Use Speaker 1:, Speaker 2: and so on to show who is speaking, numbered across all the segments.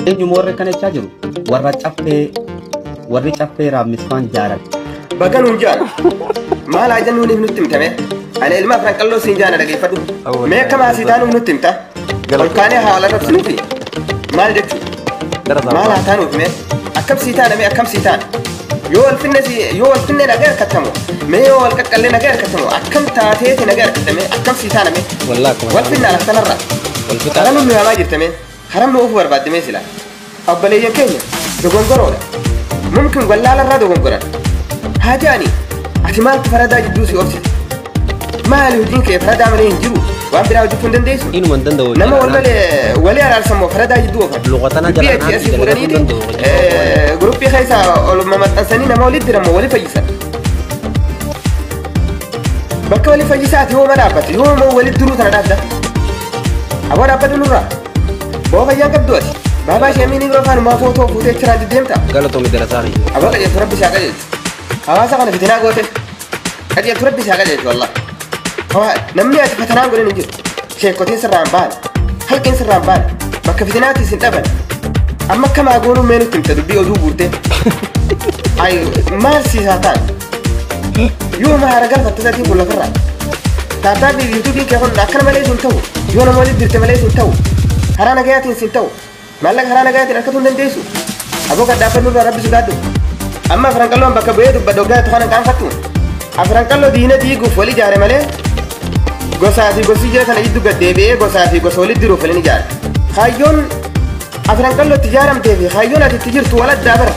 Speaker 1: Eenyuma warri akkana jechaa jiru? Warra caffee, warri caffee raammisfaan jaaran.
Speaker 2: Baga nuun jaan. Maal haa jennuuniif nutti himtame? Ani ilma afran qalloo siin jaana dhageeffadhu. Mee akka maasii taanuuf nutti himta? Ol kaanee haa wal arrabsinuufi? Maal jechuu? Maal haa taanuuf mee? Akkam sii taana mee akkam sii taana? Yoo wal finne si yoo wal finne nagaa harkattamo? Mee yoo wal qaqqallee nagaa harkattamo? Akkam taateeti nagaa harkatta mee? Akkam sii taana mee?
Speaker 3: Wallaa akkuma
Speaker 2: Wal finnaa lafa tanarraa.
Speaker 3: Wal fixaa.
Speaker 2: Haram nu yaamaa jirta mee? Haram nu oofuu barbaadde mee silaa? Obboleeyyan keenya dogongoroodha. Mumkin wallaalarraa dogongoran. Haa jedhani ati maaltu faradaa jidduu si obsite? Maali hojiin kee faradaa malee hin jiru? Waan biraa hojjechuu hin dandeessu?
Speaker 3: Inuma hin danda'u.
Speaker 2: Nama wal malee walii araarsan moo faradaa jidduu oofan?
Speaker 3: Luqatana
Speaker 2: Dubbii
Speaker 3: jalaan
Speaker 2: achi asii
Speaker 3: haati dalagaa hin
Speaker 2: fuudhaniiti
Speaker 3: danda'u.
Speaker 2: guruppii keessa ol mamaxxansanii nama walitti diran moo walii fayyisan? Bakka walii fayyisaa ati yooma dhaabbate? Yooma walitti duruu tana dhaabda? Aboo dhaabbatu nurraa. Boo fayyaan qabdu ati. Baabaa ishee miinii biroo faanumaa footoo fuutee achirraan deddeemta.
Speaker 3: Galatoomi dalasaa kiyya.
Speaker 2: Aboo qajeeltu rabbi isaa qajeelchu. Hawaasa kana fitinaa goote. Qajeeltu rabbi isaa qajeelchu wallah. Namni ati fatanaan godhin hin jiru. Sheekotiin sirraan baane. Halqiin sirraan baane. Bakka fitinaatti isin dhaban. Amma akka maa goonuu mee nutti himta dubbii oduu guurtee. Ay maal siisaa ta'an. Yoo ma haara galfatte isatiin kun lafarraa. Taataa fi yuutuubiin kee kun akkana malee siin ta'u. Yoo nama walitti dirte malee siin ta'u. Karaa nagayaatiin siin ta'u. Maallaqa karaa nagayaatiin argatuu hin dandeessu. Aboo gad dhaabbadhu irraa rabbi sodaadhu. Amma afran qalloon bakka bu'ee dubbadhu hoggaa jettu kana hin qaanfattu. Afran qalloo diina diiguuf wal ijaare malee gosaa fi gosi jira kana jiddu gad deebi'ee gosaa fi gosa walitti diruuf wal hin ijaare. Kaayyoon afran qalloo itti ijaaramtee fi kaayyoon ati itti jirtu wal addaa bara.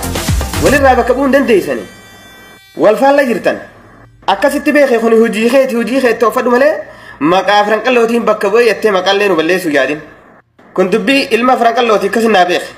Speaker 2: Walirraa bakka bu'uu hin dandeessani. Wal faalla jirtan. Akkasitti beekee kuni hojii keeti hojii keetti uffadhu malee maqaa afran qallootiin bakka bu'ee jettee maqaallee nu balleessuu yaadin. Kun dubbii ilma afran qallooti akkasin naa beeki.